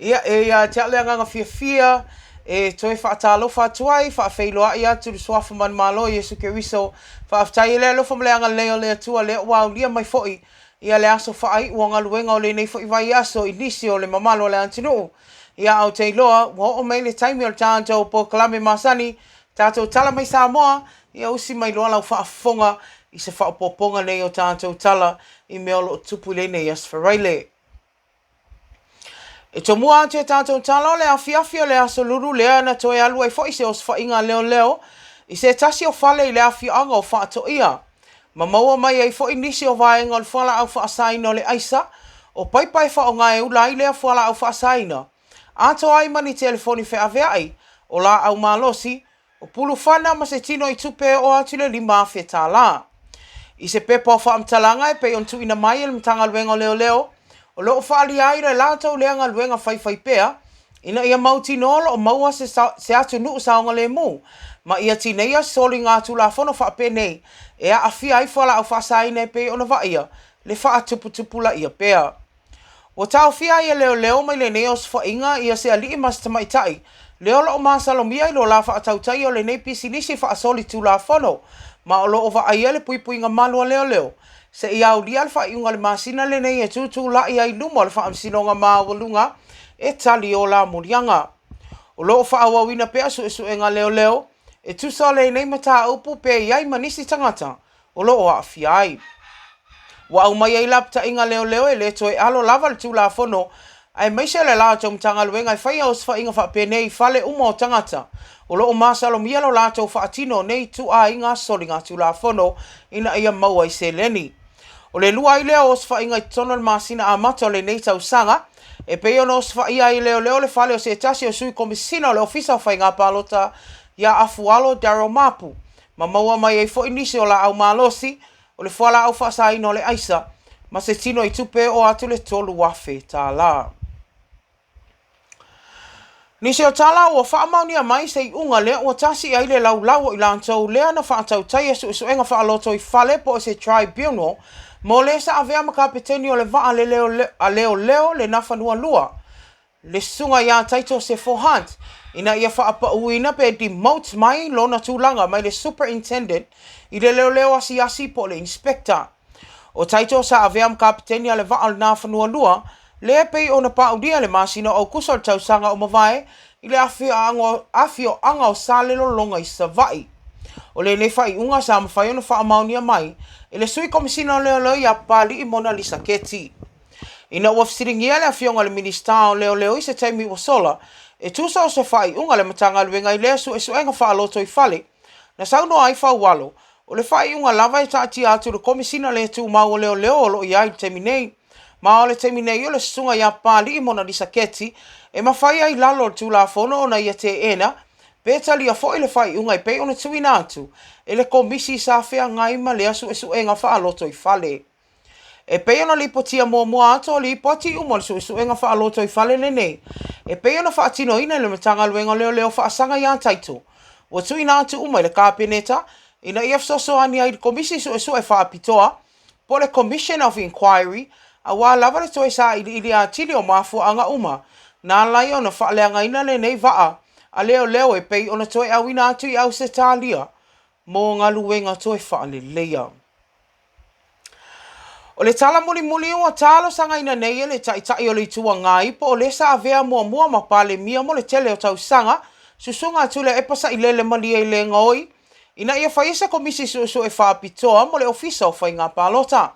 Ia, e ia te au le agaga fiafia e toe faatalofa atu ai, faafeiloai atu i le Suafa Manumalo Iesu Keriso. Faafetai i le alofa ma le agalelei o le Atua lea ua aulia mai foi ia le aso faaiu o galuega o lenei foi vaiaso i nisi o le mamalu o le atunuu. Ia, ae ou te iloa ua oo mai le taimi o le tatou polokalame masani, tatou Tala Mai Samoa, ia usi mai loa lau faafofoga i se faaopoopoga nei o tatou tala i mea o lo o tupu i lenei Aso Faraile. E tomua atu e tatou tala o le afiafi o le Aso Lulu lea na toe alu ai foi se osofaiga leoleo i se tasi o fale i le afioaga o Faatoia, ma maua mai ai foi nisi o vaega o le fualaau faasaina o le aisa, o paipa e faaaoga e ula ai lea fualaau faasaina, atoa ai ma ni telefoni feaveai, o laau malosi, O Pulufana ma se tino i tupe e oo atu i le $5,000. I se pepa o faamatalaga e pei ona tuuina mai e le Matagaluega o Leoleo, o lo o faaalia ai le latou lea galuega faifaipea ina ia mautinoa o lo o maua se, se atunuu saogalemu ma ia tineia soligatulafono faapenei e aafia ai fualaau faasaina e pei ona vaaia le faatuputupulaia pea. Ua taofia ai e leoleo mai lenei osofaiga ia se alii ma se tamaitai lea o lo o masalomia i lo la faatautaia o lenei pisinisi faasolitulafono ma o lo o vaaia le puipuiga malu a leoleo seia aulia le faaiuga o le masina lenei e tutulai ai luma o le Faamasinoga Maualuga e tali o la moliaga. O lo o faaauauina pea suesuega leoleo e tusa o lenei mataupu pe i ai ma nisi tagata o lo o aafia ai. Ua aumai ai lapataiga leoleo e le toe alo lava le Tulafono aemaise o le latou Matagaluega e faia osofaiga faapenei i fale uma o tagata o lo o masalomia lo latou faatino nei ituaiga soligatulafono ina ia maua ai seleni. O le lua ai lea o osofaiga i totonu o le masina amata o lenei tausaga e pei ona osofaia ai e leoleo le fale o se tasi o Sui Komesina o le Ofisa o Faiga Palota ia Afualo Darryl Mapu ma maua mai ai foi nisi o laau malosi, o le fualaau faasaina o le aisa, ma se tino i tupe e oo atu le $3,000. Nisi o tala ua faamaonia mai se iuga lea ua tasi i ai le laulau o i latou lea na faatautaia suesuega faaloto i fale po o se tribunal mo le sa avea ma kapeteni o le vaa a leoleo le Nafanua 2 le Susuga ia Taito Sefo Hunt ina ia faapauina pe demote mai lona tulaga mai le Superintendent i le leoleo asiasi po o le Inspector. O Taito sa avea ma kapeteni a le vaa o le Nafanua 2, lea e pei ona paulia i le masina o Aukuso o le tausaga ua mavae i le afioaga o Salelologa i Savaii. O lenei faaiuga sa mafai ona faamaonia mai e le Sui Komesina o Leoleo ia Papali'i Monalisa Keti. Ina ua fesiligia le Afioga i le Minisita o Leoleo i se taimi ua sola, e tusa o se faaiuga a le Matagaluega i lea suesuega faalotoifale, na saunoa ai Faualo, o le faaiuga lava e taatia atu i le Komesina le Tumau o Leoleo o lo o i ai i le taimi nei. Ma o le taimi nei o le Susuga ia Papali'i Monalisa Keti e mafai ai i lalo o le Tulafono ona ia teena pe talia foi le faaiuga e pei ona tuuina atu e le Komisi sa feagai ma lea suesuega faalotoifale. E pei ona lipotia muamua atu o lipoti uma o le suesuega faalotoifale lenei e pei ona faatinoina e le Matagaluega o Leoleo Faasaga ia Taito, ua tuuina atu uma i le Kapeneta ina ia fesoasoani ai i le Komisi Suesue Faapitoa po o le Commission of Inquiry aua lava le toe sailiili atili o mafuaaga uma na ala ai ona faaleagaina lenei vaa a leoleo e pei ona toe auina atu i Ausetalia mo galuega toe faaleleia. O le tala mulimuli ua talosagaina nei e le Taitai o le Itu Agai po o le sa avea muamua ma Palemia mo le tele o tausaga, Susuga Tuilaepa Sailele Malielegaoi, ina ia faia se Komisi Suesue Faapitoa mo le Ofisa o Faiga Palota.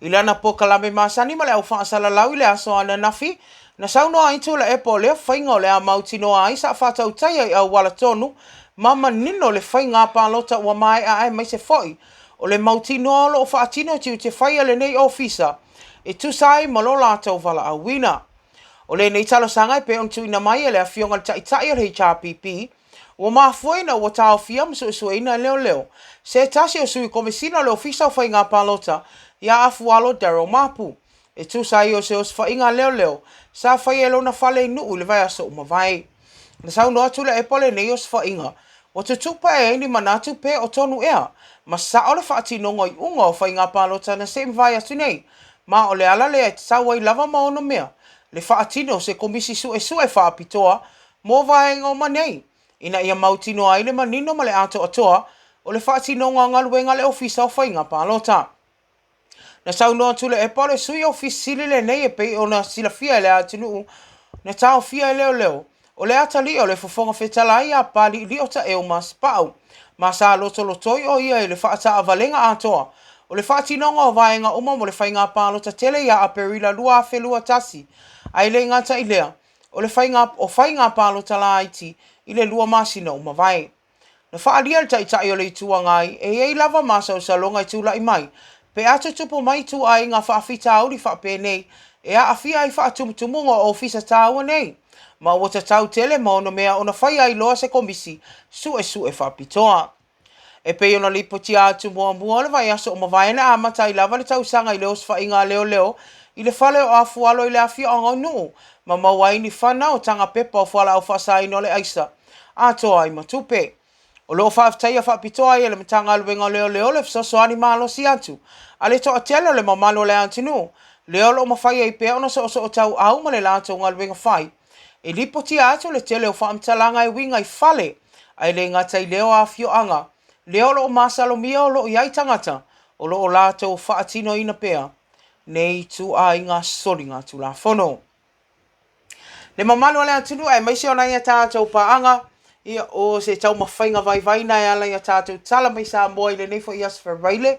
I lana polokalame masani ma le au faasalalau i le aso ananafi, na saunoa ai Tuilaepa o lea faiga o le a mautinoa ai sa faatautaia i auala tonu ma manino le faiga palota ua maea aemaise foi o le mautinoa o lo o faatino tiute fai a lenei ofisa e tusa ai ma lo latou valaauina. O lenei talosaga e pei ona tuuina mai e le Afioga i le Taitai o le HRPP, ua mafua ina ua taofia ma suesueina e leoleo se tasi o sui komesina o le Ofisa o Faiga Palota ia Afualo Darryl Mapu e tusa ai o se osofaiga a leoleo sa faia e lona fale i Nu'u i le vaiaso ua mavae. Na saunoa Tuilaepa o lenei osofaiga ua tutupa e ai ni manatu pe o tonu ea ma sa'o le faatinoga o iuga o faiga palota na se i mavae atu nei, ma o le ala lea e tatau ai lava ma onomea. le faatino o se Komisi Suesue Faapitoa mo vaega uma nei, ina ia mautinoa ai le manino ma le atoatoa o le faatinoga o galuega a le Ofisa o Faiga Palota. Na saunoa Tuilaepa o le sui ofisa sili lenei e pei ona silafia e le atunuu na taofia e leoleo o le atalii o le Fofoga Fetalai ia Papaliilio Taeu Masepau, ma sa lotolotoi o ia i le faataavalega atoa o le faatinoga o vaega uma mo le faiga palota tele ia Aperila 2021, ae le gata i lea o le faiga o faiga palota laiti i le 2 masina ua mavae. Na faaalia e le Taitai o le Itu Agai e i ai lava masalosaloga e tulai mai pe a tutupu mai ituaiga faafitauli faapenei e aafia ai faatumutumuga o ofisa taua nei, ma ua tatau tele ma onomea ona faia ai loa se komisi suesue faapitoa. E pei ona lipotia atu muamua o le vaiaso ua mavae na amata ai lava le tausaga i le osofaiga a leoleo i le fale o Afualo i le afioaga o Nuu ma maua ai ni fana o taga pepa o fualaau faasaina o le aisa atoa ai ma tupe. O lo o faafetaia faapitoa ai e le Matagaluega o Leoleo le fesoasoani malosi atu a le toatele o le mamalu o le atunuu, lea o lo o mafai ai pea ona soosoo tauau ma le latou galuega fai e lipotia atu le tele o faamatalaga e uiga i fale ae le gata i lea o afioaga lea o lo o masalomia o lo o i ai tagata o lo o latou faatinoina pea nei ituaiga soligatulafono. Le mamalu o le atunuu aemaise o nai a tatou paaga, ia, o se taumafaiga vaivai na e ala i a tatou tala mai Samoa i lenei foi aso Faraile.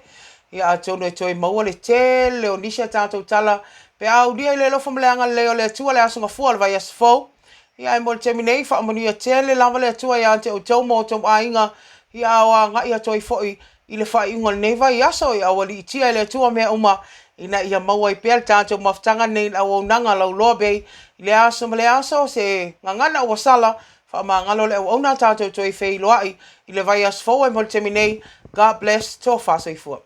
Ia, atonu e toe maua le tele o nisi a tatou tala pe a aulia i le alofa ma le agalelei o le Atua le Aso Gafua o le vaiaso fou. Ia, ae mo le taimi nei, faamanuia tele lava le Atua ia te outou ma outou aiga, ia, a o agai atu ai foi i le faaiuga o lenei vaiaso, ia aualiitia e le Atua mea uma ina ia maua ai pea le tatou mafutaga nei i le auaunaga lauloa bei i lea aso ma lea aso, se gagana ua sala, faamagalo le auauna tatou toe feiloai i le vaiaso fou ae mo le taimi nei, God bless, tofa soifua.